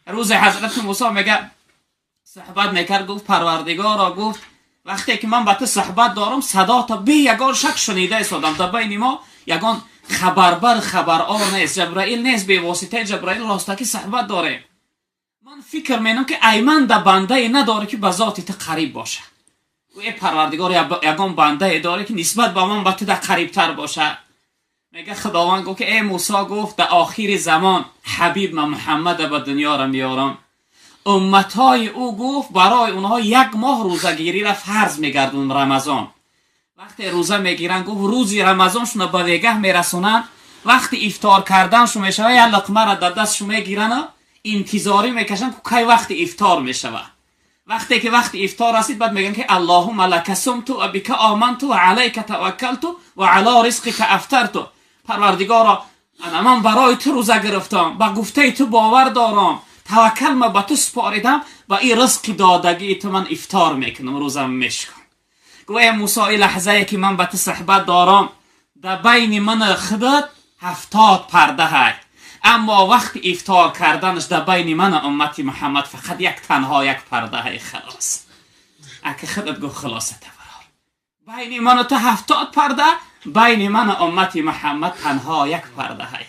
Рӯзе ҳазрати Мусо мега суҳбат мекард, гуфт: «Парвардигоро», гуфт, «вақте ки ман ба ту суҳбат дорам, садота бе ягон шак шунида истодам. Дар байни мо ягон хабарбар, хабарор нест, Ҷабраил нест, бевоситаи Ҷабраил ростакӣ суҳбат дорем. Ман фикр менам, ки айман да бандае надоре, ки ба зоти ту қариб бошад. Э Парвардигор, ягон бандае доре, ки нисбат ба ман ба ту да қарибтар бошад?» Мега, Худованд гуфт, ки э Мусо, гуфт, дар охири замон ҳабиб ма Муҳаммада ба дунёра меорам. Умматҳои ӯ, гуфт, барои онҳо як моҳ рӯзагириро фарз мегардон, Рамазон. Вақте рӯза мегиранд, гуфт, рӯзи Рамазоншуна ба вегаҳ мерасонанд, вақти ифтор карданшу мешава, як луқмаро дар дастшу мегиранд, интизорӣ мекашанд, кай вақти ифтор мешавад. Вақте ки вақти ифтор расид, баъд мегӯянд, ки «Аллоҳумма лака сумту ва бика оманту ва алайка таваккалту ва ало ризқика афтарту». Парвардигоро, ана ман барои ту рӯза гирифтам, ба гуфтаи ту бовар дорам, таваккал ма ба ту супоридам ва ин ризқи додагии ту ман ифтор мекунам, рӯзам мешикам. Гӯ: «Э Мусо, и лаҳзае ки ман ба ту суҳбат дорам, дар байни ман худат 70 парда ҳай, аммо вақти ифтор карданаш дар байни ман уммати Муҳаммад фақат як, танҳо як парда ҳай, халос». Ака худат гуфт, хулоса табарор: байни ману ту 70 парда, байни ман уммати Муҳаммад танҳо як парда ҳай.